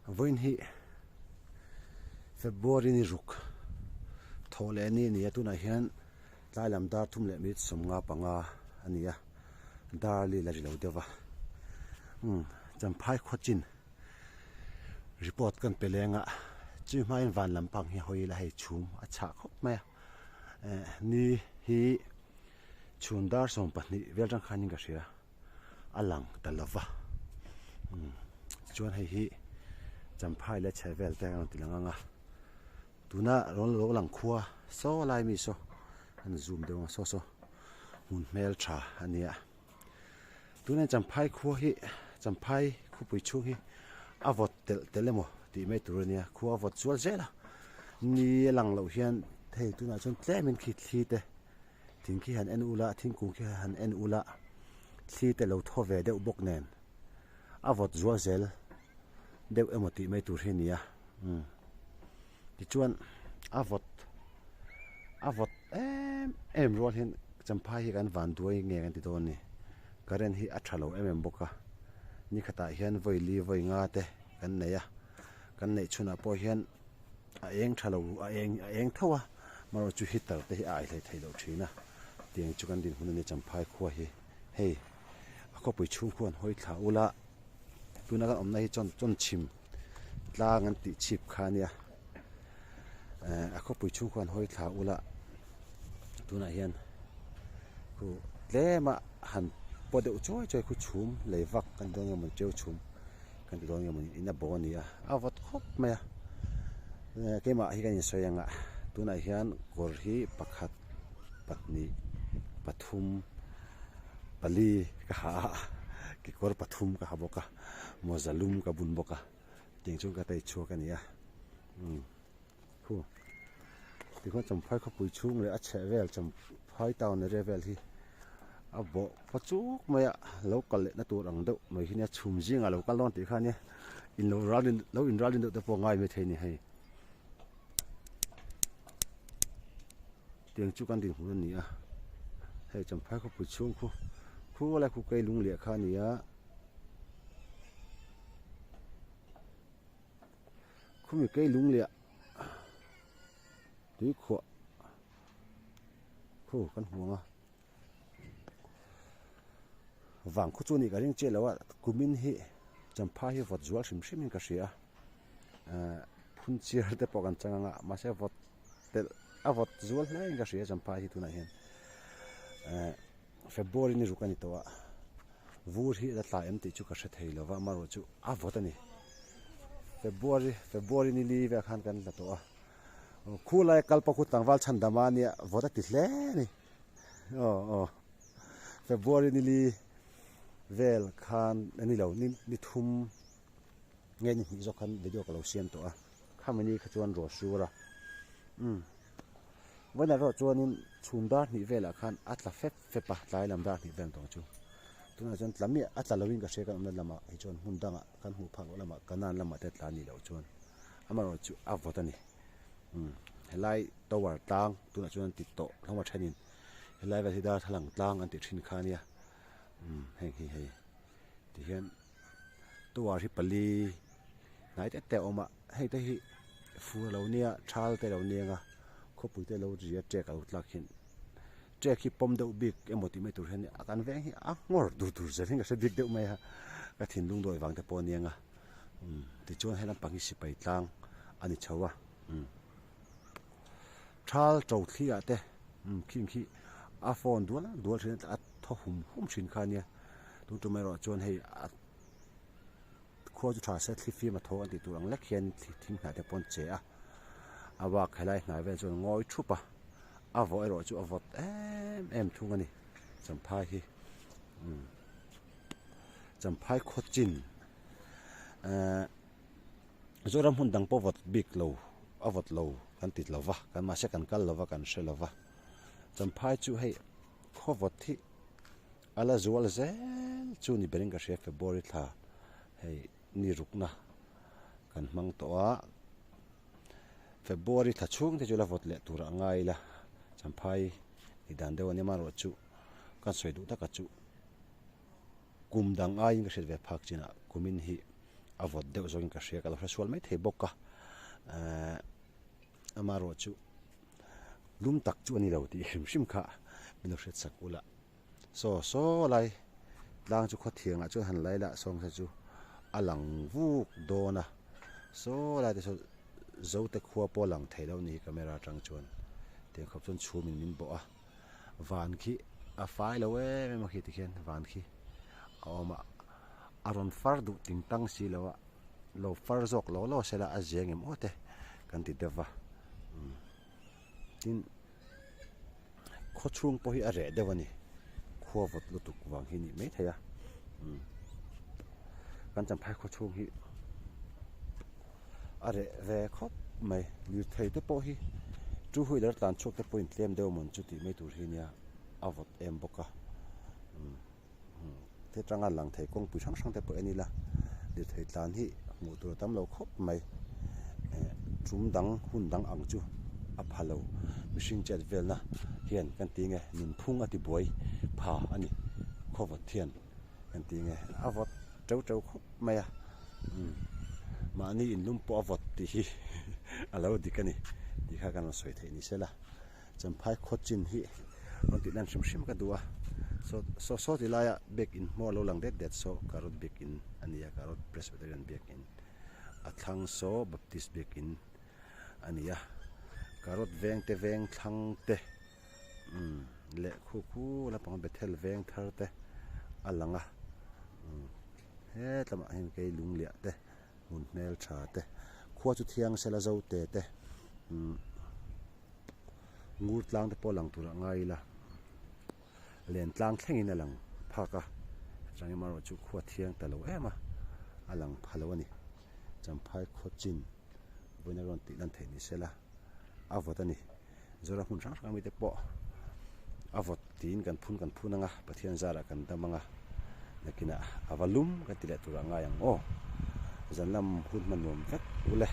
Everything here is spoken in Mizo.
Vawiin hi February ni ruk thawh leh ni a ni a tunah hian tlai lam dar thum leh minute 55 a ni a dar li la ri lo deuh va umm Champhai khawchin report kan pe leng a chu hmain van lampang hi hawi ila hei chhum a chhah khawp mai a eh ni hi chhun dar 12 vel atang khanin ka hria. a lang ta lo va umm tichuan hei hi champhai leh chheh vel te a rawn ti lang ang a tuna rawn lo lang khua saw lai mi saw an zoom deuh ang saw saw hmun hmel tha a nia tuna champhai khua hi champhai khawpui chhung hi a vawt telh telh emaw tih mai tur a nia khua a vawt zual zel a ni a lang loh hian hei tunah chuan tlem in khi thli te. Thing khi han en ula thingkung khi han en ula thli te lo thaw ve deuh bawk nen a vawt zual zel deuh emaw tih mai tur hi a ni a umm tichuan a vawt a vawt em em rual hian champhai hi kan van duai nge kan ti dawn a ni current hi a tha lo em em bawk a ni khatah hian vawi li vawi nga te kan nei a kan neih chhunah pawh hian. a eng tha lo a eng a eng tho a marawh chu heater te hi a ai hlei thei loh thin a tiang chu kan dinhmun a nia champhai khua hi hei a khawpui chhung khuan hawi thla ula tuna kan awmna hi chuan chawnchhim tlang an tih chhip kha a nia eh a khawpui chhung khuan hawi thla ula tunah hian khu tlem a han paw deuh chuai chuai khu chhum lei vak kan dawn nge maw cheu chhum. Kan ti dawn nge mawni in a bo a ni a a vawt khawp mai a keimah hi kan insawi ang a tunah hian kawr hi pakhat pahnih pathum pali ka ha a kekawr pathum ka ha bawk a mawza lum ka bun bawk a tiang chuan ka tei chhuak a ni a umm khu tikhuan champhai khawpui chhung leh a chheh vel champhai town area vel hi a bawh paw chuk mai a lo kal leh na tur ang deuh mai hi nia chhum zingah lo kal dawn tih kha nia in lo ral in lo in ral in deuh te pawh a ngai maithei a ni hei tiang chu kan dinhmun a ni a hei champhai khawpui chhung khu khu lai khu kei lung liah kha a ni a. Khumi kei lung liah tui khuah khu kan hmu ang a vang khaw chu a nih ka ring chiah lo a kumin hi champha hi vawt zual hrim hrim in ka hria a ehh phun chiar te pawh kan chang ang a mahse vawt telh a vawt zual hle in ka hria champha hi tunah hian ehh. February ni ruk a ni tawh a, vur hi a la tla em tih chu ka hre thei lova amaherawh chu a vawt a ni. February February ni li vel khan kan la tawh a, khu lai kal pawh khu tlangval chhan dam a nia vawt a ti hle a ni. Aw aw February ni li vel khan a ni lo ni ni thum nge ni hnih zawk khan video ka lo siam tawh a, khami ni kha chuan ruah sur a umm. Vawiin erawh chuanin chhum dar hnih velah khan a tla fep fep a, tlai lam dar hnih vel tawng chu. Tunah chuan tla miah a tla loin ka hria kan awmna lamah hi chuan hmun dangah kan hmuh phak loh lamah kanan lamah te tla a nih loh chuan amaherawh chu a vawt a ni. Umm helai tower tlang tunah chuan an ti tawh hlawm a thenin helai vel hi darthlalang tlang an ti thin kha a nia umm heng hi hei tihian tower hi pali hnai te te a awm a hei te hi fur a lo nia thal te a lo ni ang a khawpui te a lo ri a ṭek a lo tlak hian ṭek hi pawm deuh bik emaw tih mai tur hian a kan veng hi a nghawr dur dur zel hian ka hre bik deuh mai a ka thinlung dawi vang te pawh a ni ang a umm tichuan he lampang hi sipai tlang a ni chho a umm thal to thli ah te umm khing khi a phone dual dual thin a thaw hum hum thin kha a nia tun tum erawh chuan hei a. Khua chu tha se thli fim a tho an tih tur ang lek hian thing hnai te pawh an che a, a bak helai hnai vel chuan ngawi thup a, a vawh erawh chu a vawt em em thung a ni champhai hi umm champhai khaw chin ehh Zoram hmun dang pawh vawt bik lo a vawt lo kan ti lo va kan mahse kan kal lo va kan hre lo va champhai chu hei khaw vawt hi. A la zual zel chu ni berin ka hria February thla hei ni rukna kan hmang tawh a, February thla chhung te chu la vawt leh tur a ngai ila Champhai ni dan deuh a nia amaherawh chu kan sawi duh taka chu kum dang aiin ka hriat ve phak chinah kumin hi a. A vawt deuh zawkin ka hria ka lo hre sual maithei bawk a ehh amaherawh chu lum tak chu a ni lo tih hrim hrim kha min lo hriat sak ula. Saw saw lai tlang chu khawthiangah chuan han lai lah sawng se chu a lang vuk dawn a saw lai te saw zote khua pawh a lang thei lo a ni hi camera atang chuan tiang khawp chuan chhum in min bawh a van khi a fai lo em em a khi tikhian van khi a awm a a rawn far duh ting tang si lo a lo far zawk law law se la a zeng em aw te kan ti deuh va umm. Tin, khaw chhung pawh hi a reh deuh a ni. Khua vawt lutuk vang hi a nih mai thei a. Umm kan Champhai khaw chhung hi a reh ve khawp mai. Lirthei te pawh hi two wheeler tlan chhuak te pawhin tlem deuh amawn chu tih mai tur hi nia a vawt em bawk a. Umm. Te tanga lang thei kawngpui hrang hrang te pawh en ila lirthei tlan hi hmuh tur a tam lo khawp mai eh tum dang hun dang ang chu a pha lo mihring chet velna hian kan ti nge nunphung a ti buai pha a ni khawvawt hian kan ti nge a vawt teuh teuh khawp mai a umm mahni inlum pawh a vawt tih hi a lo dik a ni tih kha kan rawn sawi theih ni sela. Champhai khaw chin hi rawn tih lan hrim hrim ka duh a saw saw saw ti laia biakin hmawr lo lang det det saw carrot biakin a ni a carrot presbyterian biakin a thlang saw baptist biakin a ni a carrot veng te veng thlang te umm leh khu khu lampang bethel veng thar te a lang a umm hetlamah hian kei lungliah te. Hmun hmeltha te, khua chu thiang sela zo te te umm ngur tlang te pawh lang tur ah ngai ila len tlang thlengin a lang phak a chutang erawh chu khua thiang ta lo em a a lang pha lo a ni Champhai khaw chin vawiin a rawn tih lan theih ni sela a vawt a ni. Zoram hmun hrang hrang mite pawh a vawt tiin kan phun kan phun anga Pathian zarah kan dam anga nakinah a va lum kan ti leh turah ngai ang aw zan lam hun hman nuam vek ule.